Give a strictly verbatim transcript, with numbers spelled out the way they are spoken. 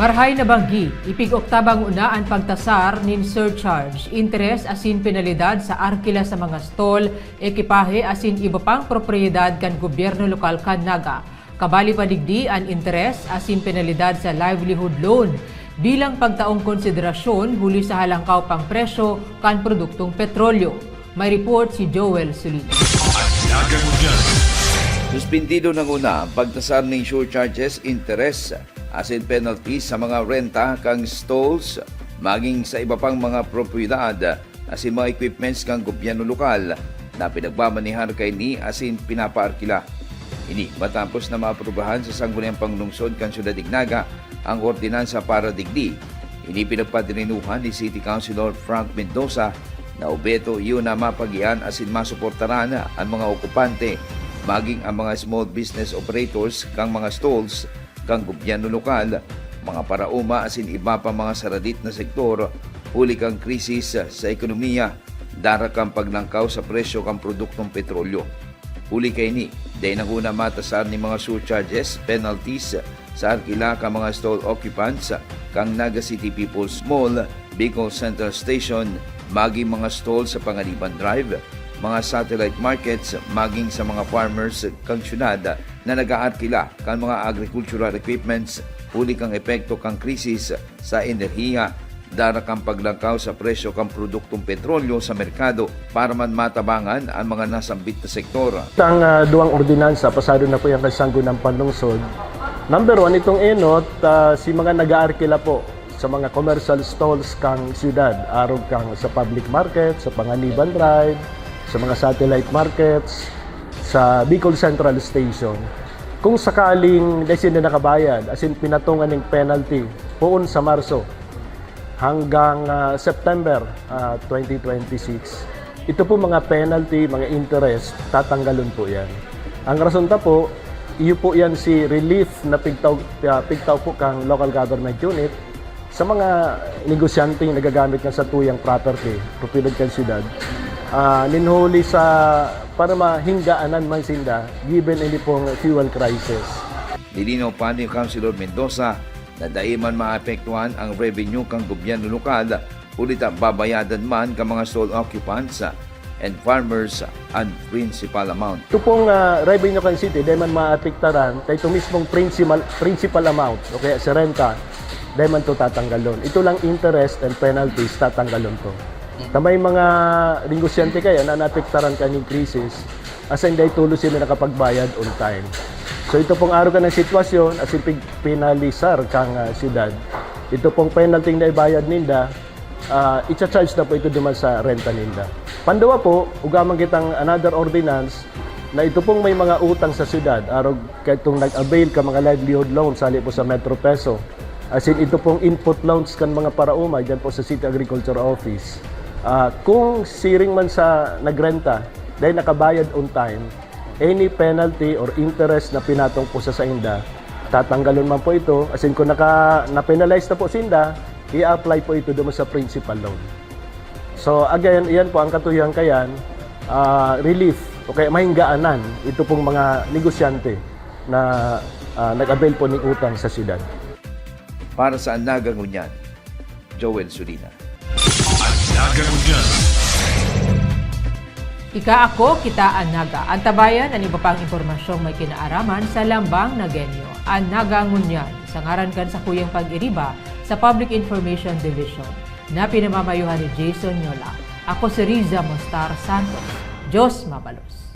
Marahay na banggi, ipig-oktabang una an pagtasar nin surcharge, interes asin penalidad sa arkila sa mga stall, ekipahe asin iba pang propriedad kan gobyerno lokal kan Naga. Kabali pa digdi an interes asin penalidad sa livelihood loan bilang pagtaong konsiderasyon huli sa halangkaw pang presyo kan produktong petrolyo. May report si Joel Solino. An Naga Ngunyan. Suspindido nanguna ang pagtasar ning surcharges, interes asin penalties sa mga renta kan stalls, maging sa iba pang mga propiedad asin mga equipments kan gobyerno lokal na pinagmamanehar kaini asin pinapaarkila. Ini matapos na maaprubahan sa Sangguniang Panglungsod kan Syudad nin Naga ang ordinansa para digdi. Ini pinagpadirinuhan ni City Councilor Frank Mendoza na obheto iyo na mapagian asin masuportaran an mga okupante, maging ang mga small business operators kan mga stalls kan gobyerno lokal, mga paraoma asin iba pa mga saradit na sektor huli kan krisis sa ekonomiya, dara kan paglangkaw sa presyo kan produktong petrolyo. Huli kaini, dai nanguna matasar nin mga surcharges, penalties sa arkila kan mga stall occupants kan Naga City People's Mall, Bicol Central Station, maging mga stall sa Panganiban Drive, mga satellite markets, maging sa mga farmers kan syudad na nag-aarkila kan mga agricultural equipments huli kan epekto kan krisis sa enerhiya, dara kan paglangkaw sa presyo kan produktong petrolyo sa merkado para man matabangan an mga nasambit na sektor. Tang, ah, duwang ordinansa, pasado na po yan kay Sangguniang Panlungsod. Number one, itong enot, ah, si mga nag-aarkila po sa mga commercial stalls kan syudad, arog kan sa public market, sa Panganiban Drive, sa mga satellite markets, sa Bicol Central Station. Kung sakaling dai sinda nakabayad, as in, pinatungan ning penalty poon sa Marso hanggang, ah, September, ah, twenty twenty-six, ito po mga penalty, mga interest, tatanggalon po yan. Ang rason ta po, iyo po yan si relief na pigtaw, ah, pigtaw po kang local government unit sa mga negosyanteng nagagamit kan satuyang property, propiedad kan syudad, ah, nin huli sa, para mahinggaanan man sinda, given ini pong fuel crisis. Nilinaw pa ni Councilor Mendoza na dai man maapektuhan ang revenue kan gobyerno lokal, huli ta babayadan man kan mga stall occupants and farmers an principal amount. Ito pong, ah, revenue kan city, dai man maapektaran, ta ito mismong principal, principal amount, o kaya si renta, dai man to tatanggalon. Ito lang interest and penalties, tatanggalon to. Ta may mga negosyante kaya na naapektaran kaning krisis, as in, dai tolos sila nakapagbayad on time. So, ito pong arog kan sitwasyon, as in, pig-, pinalisar kang, ah, syudad. Ito pong penalty na ibayad ninda, ah, icha-charge na po ito duman sa renta ninda. Panduwa po, ugaman kitang another ordinance na ito pong may mga utang sa syudad, arog kaitong nag-avail ka mga livelihood loans, hali po sa Metro Peso. As in, ito pong input loans kan mga paraoma, dyan po sa City Agriculture Office. Ah, kung siring man sa nagrenta, dahil nakabayad on time, any penalty or interest na pinatong po sa sainda, tatanggalon man po ito. As in, kung naka, na-penalize na po sinda, i-apply po ito duman sa principal loan. So again, iyan po ang katuyohan kayan, ah, relief o kaya mahinggaanan ito pong mga negosyante na, ah, nag-avail po ning utang sa syudad. Para sa An Naga Ngunyan, Joel Sulina. An Naga Ngunyan. Ika, ako, kita, an Naga. Antabayan an iba pang impormasyong may kinaaraman sa Lambang Nagenyo. An Naga Ngunyan, sa ngaran kan sakuyang pag-iriba sa Public Information Division, na pinamamayohan ni Jason Yola. Ako si Riza Mostar Santos. Diyos mabalos.